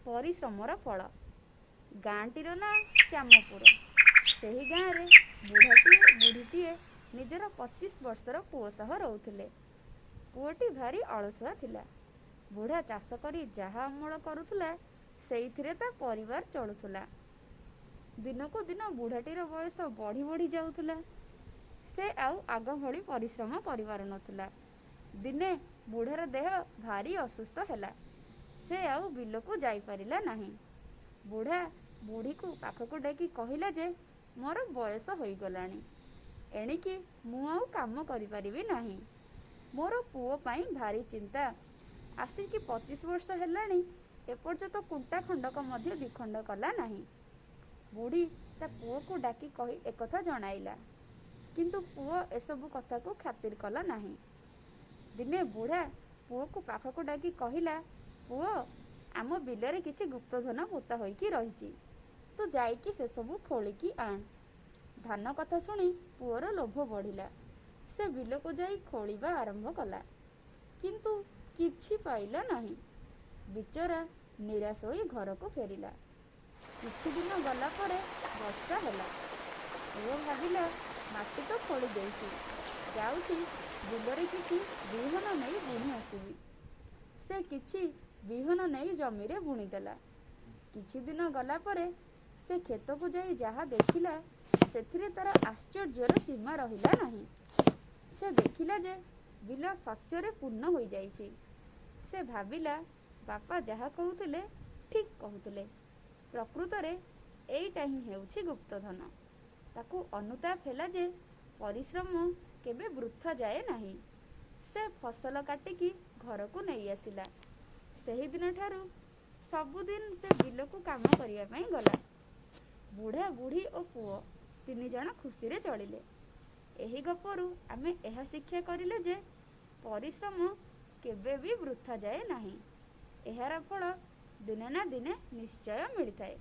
ପରିଶ୍ରମର ଫଳ। ଗାଁଟିର ନାଁ ଶ୍ୟାମପୁର। ସେହି ଗାଁରେ ବୁଢ଼ାଟିଏ ବୁଢ଼ୀଟିଏ ନିଜର 25 ବର୍ଷର ପୁଅ ସହ ରହୁଥିଲେ। ପୁଅଟି ଭାରି ଅଳସୁଆ ଥିଲା। ବୁଢ଼ା ଚାଷ କରି ଯାହା ଅମଳ କରୁଥିଲା, ସେଇଥିରେ ତା ପରିବାର ଚଳୁଥିଲା। ଦିନକୁ ଦିନ ବୁଢ଼ାଟିର ବୟସ ବଢ଼ି ବଢ଼ି ଯାଉଥିଲା। ସେ ଆଉ ଆଗ ଭଳି ପରିଶ୍ରମ କରିପାରୁନଥିଲା। ଦିନେ ବୁଢ଼ାର ଦେହ ଭାରି ଅସୁସ୍ଥ ହେଲା। ସେ ଆଉ ବିଲକୁ ଯାଇପାରିଲା ନାହିଁ। ବୁଢ଼ା ବୁଢ଼ୀକୁ ପାଖକୁ ଡାକି କହିଲା ଯେ, ମୋର ବୟସ ହୋଇଗଲାଣି, ଏଣିକି ମୁଁ ଆଉ କାମ କରିପାରିବି ନାହିଁ। ମୋର ପୁଅ ପାଇଁ ଭାରି ଚିନ୍ତା। ଆସିକି 25 ବର୍ଷ ହେଲାଣି, ଏପର୍ଯ୍ୟନ୍ତ କୁଣ୍ଟା ଖଣ୍ଡକ ମଧ୍ୟ ଦିଖଣ୍ଡ କଲା ନାହିଁ। ବୁଢ଼ୀ ତା ପୁଅକୁ ଡାକି କହି ଏକଥା ଜଣାଇଲା। କିନ୍ତୁ ପୁଅ ଏସବୁ କଥାକୁ ଖାତିର କଲା ନାହିଁ। ଦିନେ ବୁଢ଼ା ପୁଅକୁ ପାଖକୁ ଡାକି କହିଲା, ପୁଅ, ଆମ ବିଲରେ କିଛି ଗୁପ୍ତଧନ ପୋତା ହୋଇକି ରହିଛି। ତୁ ଯାଇକି ସେସବୁ ଖୋଳିକି ଆଣ। ଧାନ କଥା ଶୁଣି ପୁଅର ଲୋଭ ବଢ଼ିଲା। ସେ ବିଲକୁ ଯାଇ ଖୋଳିବା ଆରମ୍ଭ କଲା। କିନ୍ତୁ କିଛି ପାଇଲା ନାହିଁ। ବିଚରା ନିରାଶ ହୋଇ ଘରକୁ ଫେରିଲା। କିଛି ଦିନ ଗଲା ପରେ ବର୍ଷା ହେଲା। ପୁଅ ଭାବିଲା, ମାଟି ତ ଖୋଳି ଦେଇଛି, ଯାଉଛି ବିଲରେ କିଛି ବିହନ ନେଇ ବୁଣି ଆସିବି। ସେ କିଛି ବିହନ ନେଇ ଜମିରେ ବୁଣିଦେଲା। କିଛି ଦିନ ଗଲା ପରେ ସେ କ୍ଷେତକୁ ଯାଇ ଯାହା ଦେଖିଲା, ସେଥିରେ ତାର ଆଶ୍ଚର୍ଯ୍ୟର ସୀମା ରହିଲା ନାହିଁ। ସେ ଦେଖିଲା ଯେ ବିଲ ଶସ୍ୟରେ ପୂର୍ଣ୍ଣ ହୋଇଯାଇଛି। ସେ ଭାବିଲା, ବାପା ଯାହା କହୁଥିଲେ ଠିକ୍ କହୁଥିଲେ। ପ୍ରକୃତରେ ଏଇଟା ହିଁ ହେଉଛି ଗୁପ୍ତଧନ। ତାକୁ ଅନୁତାପ ହେଲା ଯେ ପରିଶ୍ରମ କେବେ ବୃଥା ଯାଏ ନାହିଁ। ସେ ଫସଲ କାଟିକି ଘରକୁ ନେଇ ଆସିଲା। ସେହିଦିନଠାରୁ ସବୁଦିନ ସେ ବିଲକୁ କାମ କରିବା ପାଇଁ ଗଲା। ବୁଢ଼ା, ବୁଢ଼ୀ ଓ ପୁଅ ତିନି ଜଣ ଖୁସିରେ ଚଳିଲେ। ଏହି ଗପରୁ ଆମେ ଏହା ଶିକ୍ଷା କରିଲେ ଯେ ପରିଶ୍ରମ କେବେ ବି ବୃଥା ଯାଏ ନାହିଁ। ଏହାର ଫଳ ଦିନେ ନା ଦିନେ ନିଶ୍ଚୟ ମିଳିଥାଏ।